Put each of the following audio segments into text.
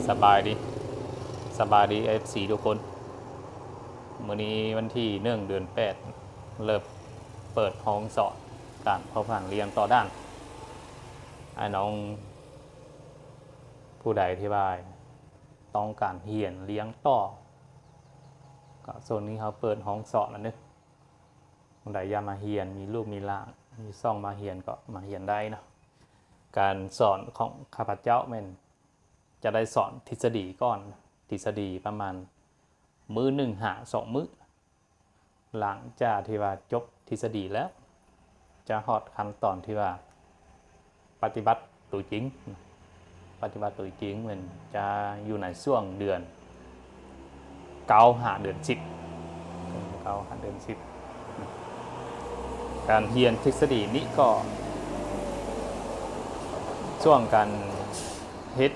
ສະບາຍດີ ສະບາຍດີ ເອັຟຊີ ທຸກຄົນ. ມື້ນີ້ວັນທີໜຶ່ງ ເດືອນແປດ ເລີ່ມເປີດຫ້ອງສອນການເຜົາພັນລ້ຽງຕໍ່ດ່າງ. ອ້າຍນ້ອງຜູ້ໃດທີ່ວ່າຕ້ອງການຮຽນລ້ຽງຕໍ່ ກໍຊ່ວງນີ້ເຮົາເປີດຫ້ອງສອນແລ້ວເດີ. ຜູ້ໃດຢາກມາຮຽນ ມີລູກມີຫຼານ ມີຊ່ອງມາຮຽນ ກໍມາຮຽນໄດ້ເນາະ. ການສອນຂອງຂ້າພະເຈົ້າແມ່ນຈະໄດ້ສອນທິດສະດີກ່ອນ, ທິດສະດີປະມານມື້ໜຶ່ງຫາສອງມື້. ຫຼັງຈາກທີ່ວ່າຈົບທິດສະດີແລ້ວ ຈະຮອດຂັ້ນຕອນທີ່ວ່າປະຕິບັດໂຕຈິງ. ປະຕິບັດໂຕຈິງແມ່ນຈະຢູ່ໃນຊ່ວງເດືອນເກົ້າຫາເດືອນສິບ, ເກົ້າຫາເດືອນສິບ. ການຮຽນທິດສະດີນີ້ກໍຊ່ວງການເຮັດ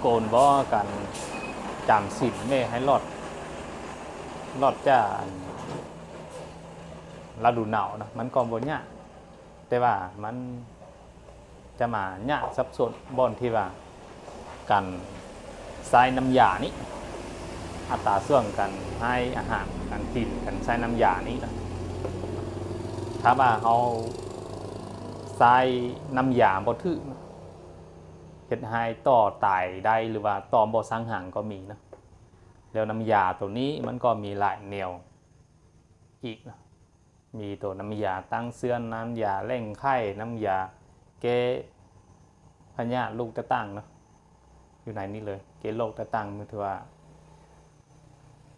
ໂກນບໍ່ ການຈຳສິນແມ່ໃຫ້ລອດ ລອດຈາກລະດູໜາວນະ ມັນກໍບໍ່ຍາກ. ແຕ່ວ່າມັນຈະມາຍາກສັບສົນບ່ອນທີ່ວ່າການໃຊ້ນ້ຳຢານີ້ ອັດຕາສ່ວນການໃຫ້ອາຫານ, ການກິນ, ການໃຊ້ນ້ຳຢານີ້ນະ. ຖ້າວ່າເຮົາໃຊ້ນ້ຳຢາບໍ່ຖືກ ເຮັດໃຫ້ຕໍ່ຕາຍໄດ້ ຫຼືວ່າຕໍ່ບໍ່ສັງຫານກໍມີນະ. ແລ້ວນ້ຳຢາໂຕນີ້ມັນກໍມີຫຼາຍແນວອີກນະ. ມີໂຕນ້ຳຢາຕັ້ງເຊື້ອ, ນ້ຳຢາເລັ່ງໄຂ່, ນ້ຳຢາແກ້ພະຍາດໂລກຕ່າງໆເນາະ ຢູ່ໃນນີ້ເລີຍ. ແກ້ໂລກຕ່າງໆ ມັນຖືວ່າ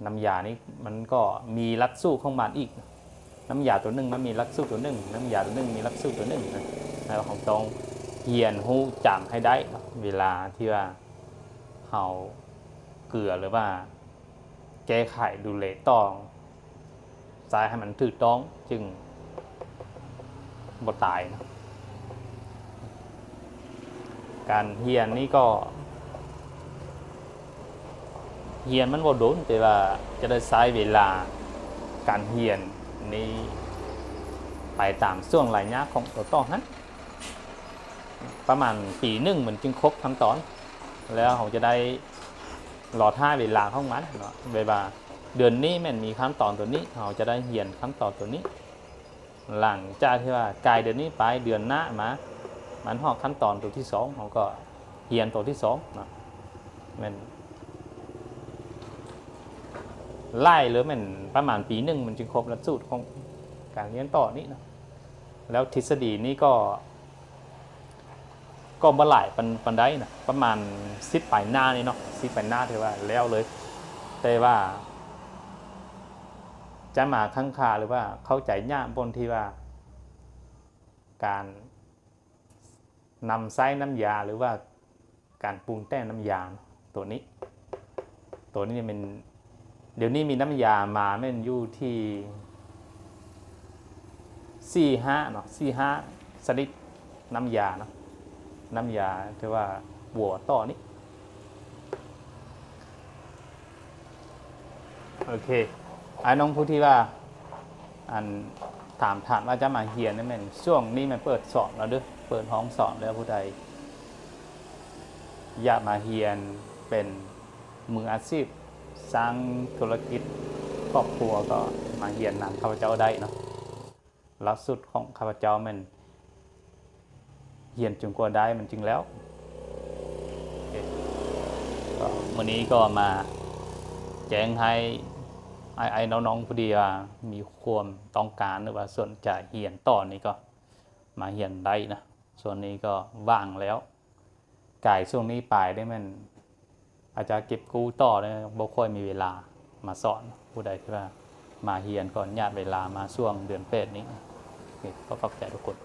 ນ້ຳຢານີ້ມັນກໍມີຫຼັກສູດຂອງມັນອີກ. ນ້ຳຢາໂຕໜຶ່ງມັນມີຫຼັກສູດໂຕໜຶ່ງ, ນ້ຳຢາໂຕໜຶ່ງມີຫຼັກສູດໂຕໜຶ່ງນະ. ແລ້ວເຮົາຕ້ອງຮຽນຮູ້ຈຳໃຫ້ໄດ້ເນາະ ເວລາທີ່ວ່າເຮົາເກືອ ຫຼືວ່າ ແກ້ໄຂດູແລຕໍ່ ໃຊ້ໃຫ້ມັນຖືກຕ້ອງຈຶ່ງບໍ່ຕາຍເນາະ. ການຮຽນນີ້ກໍຮຽນມັນບໍ່ດົນ ແຕ່ວ່າຈະໄດ້ໃຊ້ເວລາການຮຽນນີ້ໄປຕາມຊ່ວງໄລຍະຂອງໂຕຕໍ່ຫັ້ນ. ປະມານປີໜຶ່ງມັນຈຶ່ງຄົບຂັ້ນຕອນ ແລ້ວເຮົາຈະໄດ້ລໍຖ້າເວລາຂອງມັນເນາະ. ແບບວ່າເດືອນນີ້ແມ່ນມີຂັ້ນຕອນໂຕນີ້ ເຮົາຈະໄດ້ຮຽນຂັ້ນຕອນໂຕນີ້. ຫຼັງຈາກທີ່ວ່າກາຍເດືອນນີ້ໄປ ເດືອນໜ້າມາ ມັນຮອດຂັ້ນຕອນໂຕທີສອງ ເຮົາກໍຮຽນໂຕທີສອງເນາະ. ແມ່ນໄລ່ເລີຍ ແມ່ນປະມານປີໜຶ່ງມັນຈຶ່ງຄົບຫຼັກສູດຂອງການຮຽນຕໍ່ນີ້ເນາະ. ແລ້ວທິດສະດີນີ້ກໍ ກໍບໍ່ຫຼາຍປານ ປານໃດນະ ປະມານສິບປາຍໜ້ານີ້ເນາະ, ສິບປາຍໜ້າຖືວ່າແລ້ວເລີຍ. ແຕ່ວ່າຈະມາຄັງຄາ ຫຼືວ່າເຂົ້າໃຈຍາກບ່ອນທີ່ວ່າການນຳໃຊ້ນ້ຳຢາ ຫຼືວ່າ ການປຸງແຕ່ງນ້ຳຢາໂຕນີ້ ໂຕນີ້ແມ່ນ ດຽວນີ້ມີນ້ຳຢາມາແມ່ນຢູ່ທີ່ສີ່ຫ້າເນາະ ສີ່ຫ້າຊະນິດນ້ຳຢາເນາະ ນ້ຳຢາທີ່ວ່າບົວຕໍ່ນີ້. ໂອເຄ ອ້າຍນ້ອງຜູ້ທີ່ວ່າ ອັນ ຖາມ ຖາມວ່າຈະມາຮຽນນີ້ແມ່ນ ຊ່ວງນີ້ແມ່ນເປີດສອນແລ້ວເດີ້ ເປີດຫ້ອງສອນແລ້ວ. ຜູ້ໃດຢາກມາຮຽນເປັນມືອາຊີບ ສ້າງທຸລະກິດຄອບຄົວ ກໍມາຮຽນນຳຂ້າພະເຈົ້າໄດ້ເນາະ. ຫຼັກສູດຂອງຂ້າພະເຈົ້າແມ່ນຮຽນຈົນກວ່າໄດ້ມັນຈຶ່ງແລ້ວ. ໂອເຄ ກໍມື້ນີ້ກໍມາແຈ້ງໃຫ້ອ້າຍໆນ້ອງໆ ຜູ້ທີ່ວ່າມີຄວາມຕ້ອງການ ຫຼືວ່າສົນໃຈຮຽນຕໍ່ນີ້ ກໍມາຮຽນໄດ້ນະ. ຊ່ວງນີ້ກໍວ່າງແລ້ວ ກາຍຊ່ວງນີ້ໄປໄດ້ແມ່ນ ອາດຈະເກັບກູ້ຕໍ່ໄດ້ ບໍ່ຄ່ອຍມີເວລາມາສອນ. ຜູ້ໃດທີ່ວ່າມາຮຽນ ກໍອະນຸຍາດເວລາມາຊ່ວງເດືອນແປດນີ້. ໂອເຄ ກໍຂອບໃຈທຸກຄົນ.